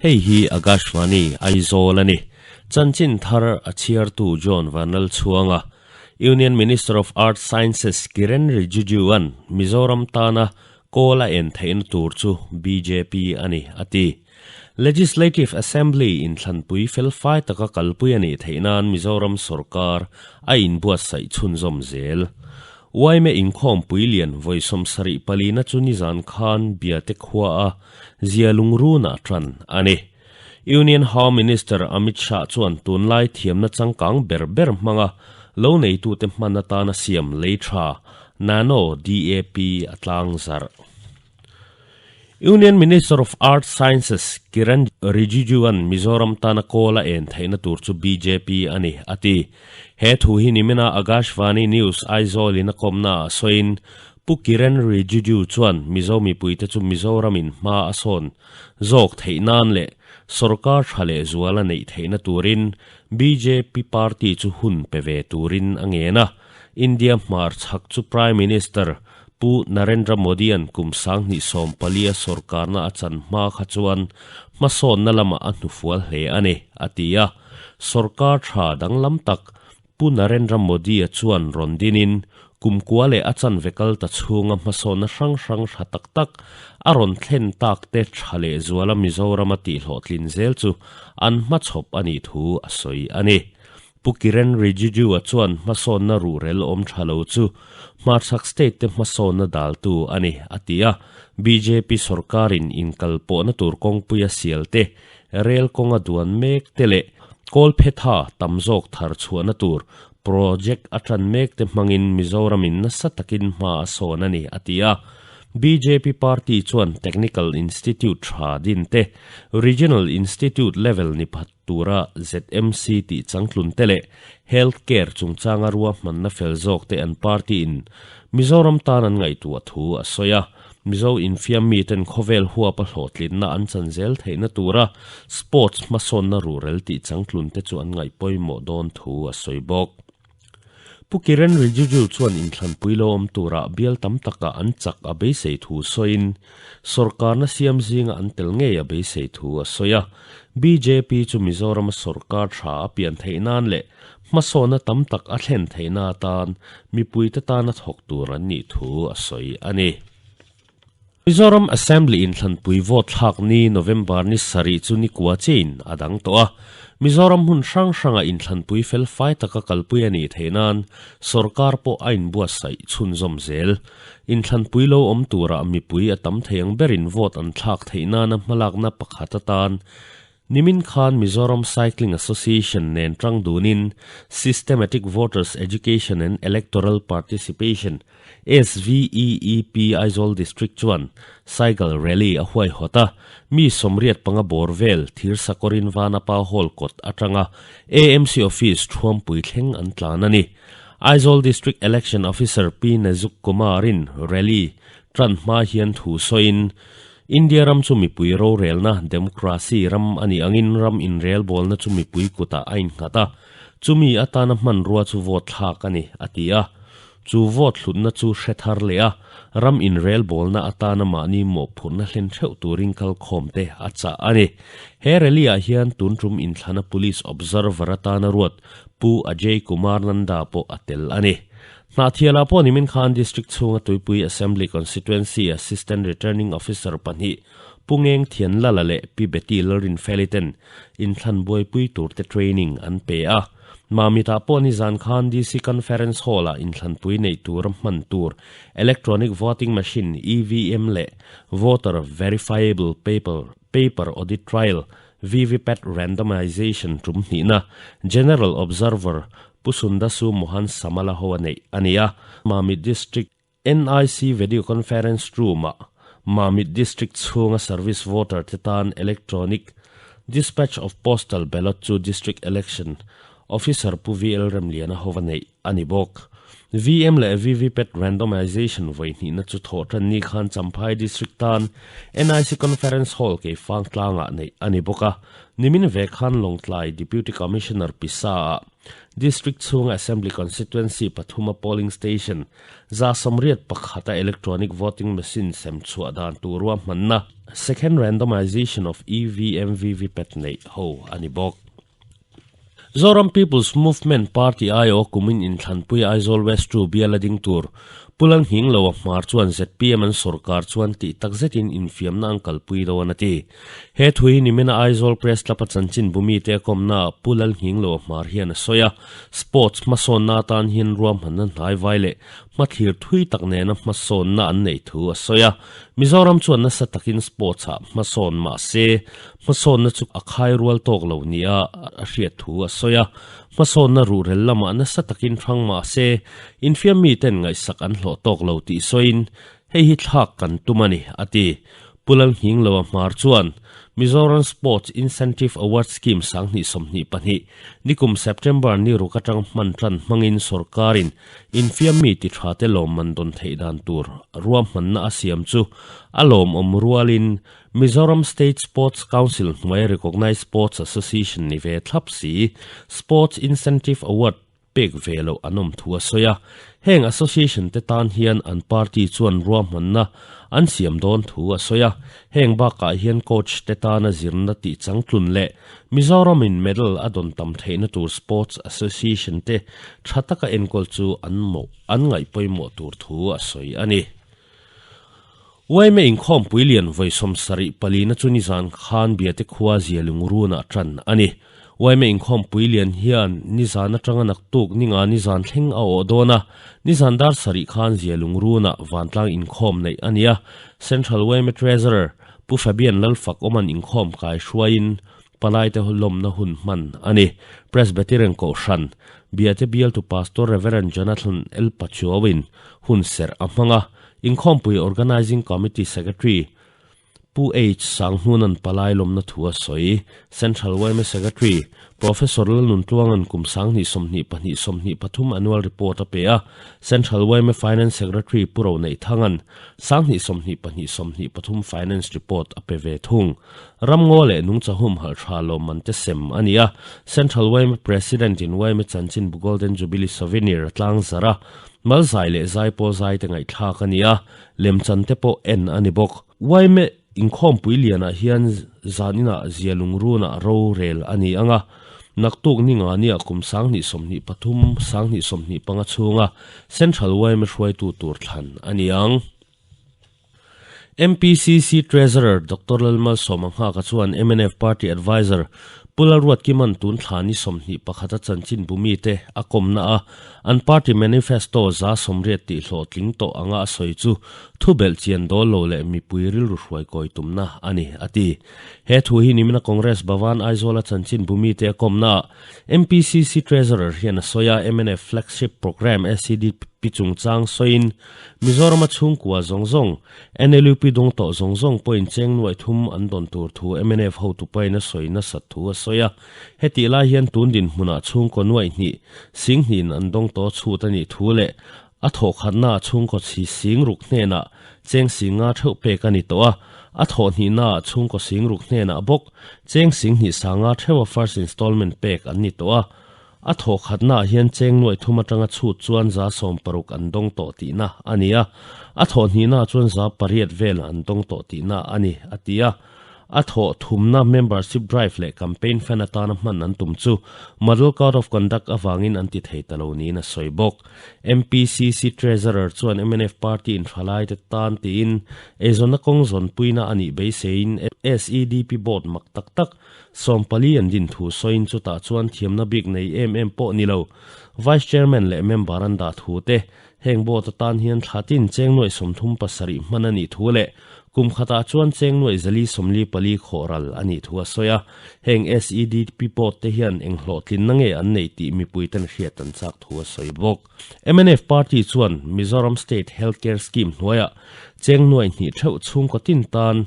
Hei hi Akashvani, Aizawl a ni. Chanchin thar a chhiartu John Vanlalchhuanga, Union Minister of Earth Sciences Kiren Rijiju-a'n Mizoram tana kawl a en theihna tur chu bjp a ni, a ti. Legislative Assembly inthlanpui felfai taka kalpui a nih theih nan Mizoram sorkar a inbuatsaih chhunzawm zel. Yma inkhawmpui lian vawi 74 na chu nizan khan Biate khua a zia lungrunah tan a ni. Union Home Minister Amit Shah chuan tunlai thiamna changkang ber ber hmanga lo neitute hman atana siam lei tha Nano DAP a tlang zarh. Union Minister of Earth Sciences Kiren Rijiju-a'n Mizoram tana kawl a en theihna tur chu bjp a ni, a ti. He thu hi nimina Akashvani News Aizawl-in a kawmnaah sawiin Pu Kiren Rijiju chuan Mizo mipuite chu Mizoramin hma a sawn zawk theih nan leh sorkar tha leh zual a neih theihna turin bjp party chu hun pe ve turin a ngen a. India hmar chhak chu Prime Minister Pu Narendra Modi-a'n kum 2014 a sorkarna a chan hma kha chuan hmasawnna lamah a hnufual hle a ni, a ti a. Sorkar tha danglam tak Pu Narendra Modi-a chuan rawn dinin kumkua leh a chanve kal ta chhunga hmasawnna hrang hrang tha tak tak a rawn thlen tak te tha leh zuala Mizoram a tihhlawhtlin zel chu an hmachhawp a nih thu a sawi a ni. Pu Kiren Rijiju-a chuan hmasawnna ruhrel awm tha lo chu hmarchhak state te hmasawnna daltu a ni, a ti a. Bjp sorkarin inkalpawhna tur kawngpuia sial te, rel kawnga duan mek te leh kawlphetha tam zawk thar chhuahna tur project a tan mek te hmangin Mizoramin nasa takin hma a sawn a ni, a ti a. Bjp party chuan Technical Institute tha din te, Regional Institute level ni phat tura ZMC tih changtlun te leh Health Care chungchanga ruahmanna fel zawk te an party in Mizoram tan an ngaihtuah thu a sawi a. Mizo infiam miten khawvel huapa hlawhtlinna an chan zel theihna tura sports hmasawnna ruhrel tih changtlun te chu an ngaih pawimawh dawn thu a sawi bawk. Pu Kiren Rijiju chuan inthlanpui lo awm tura bial tam takah an chak a beisei thu sawiin, sorkarna siam zinga an tel ngei a beisei thu a sawi a. Bjp chu Mizorama sorkar tha a pian theih nan leh hmasawnna tam tak a thlen theihna atan mipuite tana thawk tur an nih thu a sawi a ni. Mizoram Assembly inthlanpui vote thlak ni November ni sarih chu ni kua chiain a dang tawh a. Mizoram hmun hrang hranga inthlanpui fel fai taka kalpui a nih theih nan sorkar pawh a inbuatsaih chhunzawm zel. Inthlanpui lo awm turah mipui a tam thei ang berin vote an thlak theih nana hmalakna pakhat atan Nimin khan Mizoram Cycling Association nen tang dunin Systematic Voters Education and Electoral Participation, SVEEP, Aizawl District chuan Cycle Rally a huaihawt a, mi 85 bawr vel Thirsakawrin Vanapa Hall kawt atanga AMC Office thuampui thleng an tlan a ni. Aizawl District Election Officer Pi Nezuk Kumar-in rally tan hma hian thu sawiin, India ram chu mipui rorelna, democracy, ram a nih angin ram inrelbawlna chu mipui kutah a innghat a, chumi atana hmanrua chu vote thlak a ni, a ti a. Chu vote hlutna chu hre thar leh a, ram inrelbawlna atana mahni mawhphurhna hlen theuh turin kalkhawmte a chah a ni. He rally-ah hian tun tum inthlana Police Observer atana ruat Pu Ajay Kumar Nanda pawh a tel a ni. Hnahthialah pawh nimin khan District chhunga Tuipui Assembly Constituency Assistant Returning Officer pahnih Pu Ngeng Thianlala leh Pi Betty Lalrinfeli ten inthlan buaipui turte training an pe a. Mamitah pawh nizan khan DC Conference Hall-ah inthlanpui neih tura hman tur Electronic Voting Machine, EVM, leh Voter Verifiable Paper Paper Audit Trail, VVPAT, Randomisation tum hnihna General Observer Pu Sundasu Mohan Samala ho a neih a ni a. Mamit District NIC Video Conference Room-ah Mamit District chhunga Service Voter te tan Electronic Dispatch of Postal Ballot chu District Election Officer Pu VL Remliana hova neih a ni bawk. VM leh VVPAT Randomisation vawi hnihna chu thawh tan ni khan Champhai District tan NIC Conference Hall Keifang tlangah neih a ni bawk a. Nimin ve khan Lawngtlai Deputy Commissioner Pisa-ah. District chhunga Assembly Constituency pathuma polling station 181 a electronic voting machine sem chhuah dan tur ruahmanna Second Randomisation of EVM VVPAT neih ho a ni bawk. Zoram People's Movement Party aiawh kumin inthlanpui Aizawl West 2 bial a ding tur Pu Lalnghing lo a hmar chuan zpm an sorkar chuan tih tak zetin infiamna an kalpui dawn a ti. He thu hi nimina Aizawl Press Club a chanchin bumite a kawmnaah Pu Lalnghing lo a hmar hian a sawi a, Sports hmasawnna atan hian ruahmanna hnai vai leh hmathlir thui tak nena hmasawnna an neih thu a sawi a. Mizoram chuan nasa takin sports ah hmasawn mah se, hmasawnna chu a khai rual tawk lo nia a hriat thu a sawi a. Hmasawnna ruhrel lamah nasa takin hrang mah se, infiam miten ngaihsak an hlawh tawk lo tih sawiin, hei hi thlak kan tum a ni, a ti. Pu Lalnghingloa Hmar chuan, Mizoram Sports Incentive Award Scheme 2022, nikum September ni ruk atang hman tan hmangin sorkarin infiam mi ti tha te lawmman dawn theih dan tur ruahmanna a siam chu a lawmawm rualin Mizoram State Sports Council hnuaia Recognised Sports Association ni ve thlap si Sports Incentive Award pek ve loh an awm thu a sawi a. Heng association te tan hian an party chuan ruahmanna an siam dawn thu a sawi a. Heng bakah hian coach te tana zirna tih changtlun leh Mizoram in medal a dawn tam theihna tur sports association te tha taka enkawl chu an mawh an ngaih pawimawh tur thu a sawi a ni. Yma inkhawmpui lian vawi 74 na chu nizan khan Biate khua Zialungrunah tan a ni. Yma inkhawmpui lian hian nizan atanga naktuk ninga nizan thleng a awh dawn a, nizan dar sarih khan Zialungrunah vantlang inkhawm neih a ni a. Central yma Treasurer Pu Fabian Lalfak awman inkhawm kai hruaiin palaite lawmna hun hman a ni. Presbyterian Kohhran, Biate bialtu Pastor Rev. Jonathan L. Pachuau-in hun serh a hmang a. Inkhawmpui Organising Committee Secretary Pu H. Sanghnuna'n palai lawmna thu a sawi. Central yma Secretary Professor Lalnuntluanga'n kum 2022 23 Annual Report a pe a. Central yma Finance Secretary Pu Roneithanga'n 2022 23 Finance Report a pe ve thung. Ramngaw leh nungcha humhalh tha lawmman te sem a ni a. Central yma President-in yma chanchinbu Golden Jubilee Souvenir a tlangzarh a. Malzai leh zaipawl zai te ngaihthlak a ni a, lemchan te pawh en a ni bawk. Yma inkhawmpui lianah hian zaninah zia lungrunah rorel a ni ang a, naktuk ni ngania kum 2023, 2025 chhunga Central yma hruaitu tur thlan a ni ang. MPCC Treasurer Doctor Lalmalsawma Nghaka chuan mnf Party Adviser Pu Lalruatkima'n tun thla ni 21 a chanchin bu mite a kawmna a an party manifesto 80% tih hlawhtling tawh anga a sawi chu thu belh chian dawl lo leh mipui rilru hruai kawi tumna a ni a ti. He thu hi nimina Congress Bhavan Aizawl a chanchin bu mite a kawmna ah MPCC Treasurer hian a sawi a, mnf Flagship Programme SEDP chungchang sawiin Mizorama chhungkua zawng zawng, NLUP dawng tawh zawng zawng pawhin cheng nuaih thum an dawn tur thu mnf hotu pain a sawi nasat thu a sawi a. Hetih lai hian tun dinhmunah chhungkaw nuaih hnih, sing hnihin an dawng tawh chhut a nih thu leh a thawhkhatnaah chhungkaw chhi sing ruk hnenah cheng sing nga theuh pek a ni tawh a, a thawh hnihnaah chhungkaw sing ruk hnenah bawk cheng sing hnih sanga theuha first installment pek an ni tawh a. A thawh khatnaah hian cheng nuaih thum atanga chhut chuan 60% an dawng tawh tihna a ni a, a thawh hnihnaah chuan 8% vel an dawng tawh tihna a ni, a ti a. A thawh thumna membership drive leh campaign fan atana hman an tum chu Model Code of Conduct avangin an ti thei ta lo niin a sawi bawk. MPCC Treasurer chuan mnf party in thalaite tan tiin eizawnna kawng zawnpuina a nih beiseiin SEDP board mak tak tak 40 an din thu sawiin chutah chuan thiamna bik nei em em pawh ni lo. Vice Chairman leh member an dah thu te, heng board atan hian thla tin cheng nuaih 37 hman a nih thu leh kum khatah chuan cheng nuaih 444 khawh ral a nih thu a sawi a. Heng SEDP board te hian eng hlawhtlinna nge an neih tih mipui ten hriat an chak thu a sawi bawk. Mnf party chuan Mizoram State Health Care Scheme hnuaiah cheng nuaih hnih theuh chhungkaw tin tan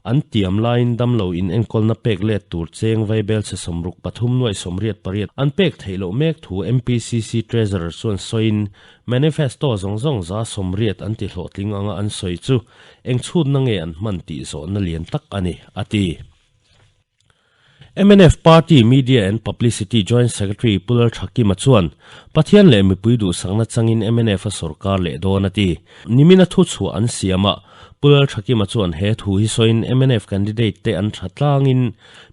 An tiam laiin damlo in enkawlna pek let tur cheng vaibel chhe 63 nuaih 88 an pek theih loh mek thu MPCC Treasurer chuan sawiin manifesto zawng zawng 80% an ti hlawhtling anga an sawi chu eng chhutna nge an hman tih zawhna lian tak a ni, a ti. Mnf Party Media and Publicity Joint Secretary Pu Lalthakima chuan Pathian leh mipui duhsakna changin mnf a sorkar leh dawn a ti. Nimina thuchhuah an siam a, Pu Lalthakima chuan he thu hi sawiin mnf candidate te an tha tlangin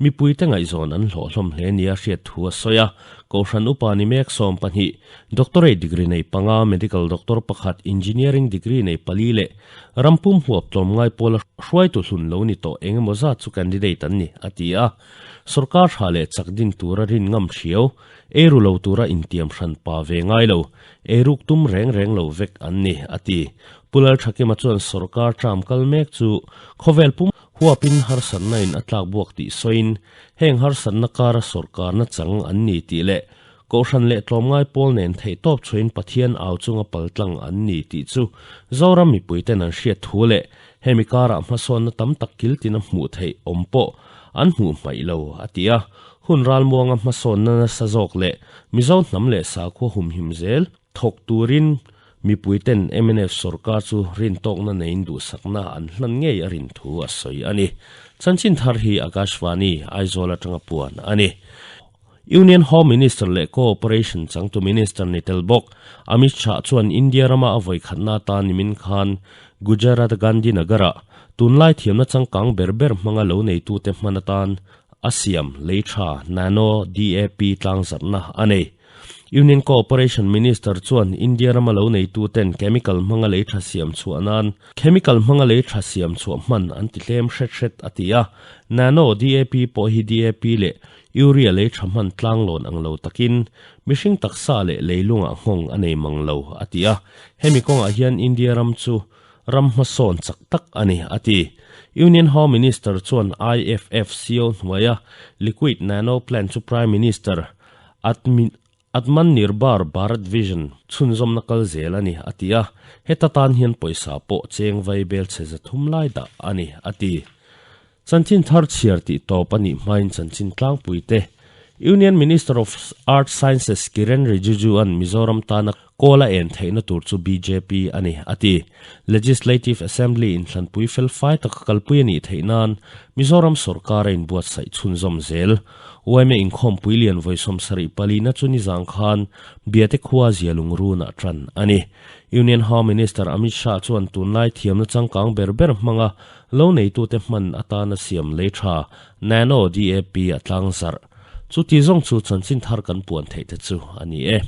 mipuite ngaihzawn an hlawh hlawm hle nia hriat thu a sawi a. Kohhran upa ni mek 12, Doctorate degree nei panga, Medical Doctor pakhat, Engineering degree nei pali leh Rampum huap tlawmngai pawla hruaitu hlun lo ni tawh eng emaw zat chu candidate an ni, a ti a. Sorkar tha leh chak din tura rin ngam hriau, eiru lo tura intiam hran pa ve ngai lo, eiruk tum reng reng lo vek an ni, a ti. Pu Lalthakima chuan sorkar term kal mek chu khawvel pum huapin harsatna in a tlak buak tih sawiin, heng harsatna kara sorkarna chang an ni tih leh Kohhran leh tlawmngai pawl nen theihtawp chhuahin Pathian au chunga paltlang an ni tih chu Zoram mipuiten an hriat thu leh hemi karah hmasawnna tam tak kiltin a hmuh theih awm pawh an hmuh hmaih lo, a ti a. Hun ralmuanga hmasawnna nasa zawk leh Mizo hnam leh sakhua humhim zel thawk turin mipuiten mnf sorkar chu rintawkna neiin duhsakna an hlan ngei a rin thu a sawi a ni. Chanchin thar hi Akashvani, Aizawl atanga puan a ni. Union Home Minister leh Cooperation changtu Minister ni tel bawk, Amit Shah chuan India rama a vawikhatna atan nimin khan Gujarat Gandhinagar-ah tunlai thiamna changkang ber ber hmanga lo neitute hman atan a siam lei tha Nano DAP tlangzarhna a nei. Union Cooperation Minister chuan India rama lo neituten chemical hmanga lei tha siam chhuah nan chemical hmanga lei tha siam chhuah hman an ti tlem hret hret a ti a. Nano DAP pawh hi DAP leh Urea lei tha hman tlanglawn ang lo takin mihring taksa leh leilungah nghawng a nei mang lo, a ti a. Hemi kawngah hian India ram chu ram hmasawn chak tak a ni, a ti. Union Home Minister chuan IFFCO hnuaia Liquid Nano Plant chu Prime Minister Atmanirbhar Bharat Vision chhunzawmna kal zel a ni, a ti a. Heta tan hian pawisa pawh cheng vai bel chhe 300 lai dah a ni, a ti. Chanchin thar chhiar tih tawp a nih hmain chanchin tlangpui te Union Minister of Earth Sciences Kiren Rijiju-a'n Mizoram tana kawl a en theihna tur chu bjp a ni, a ti. Legislative Assembly inthlanpui fel fai taka kalpui a nih theih nan Mizoram sorkar a inbuatsaih chhunzawm zel. Yma inkhawmpui lian vawi 74 na chu nizang khan Biate khua Zialungrunah tan a ni. Union Home Minister Amit Shah chuan tunlai thiamna changkang ber ber hmanga Lo neitute hman atana siam lei tha Nano DAP a tlangzarh. Chuti zawng chu chanchin thar kan puan theih te chu a ni e.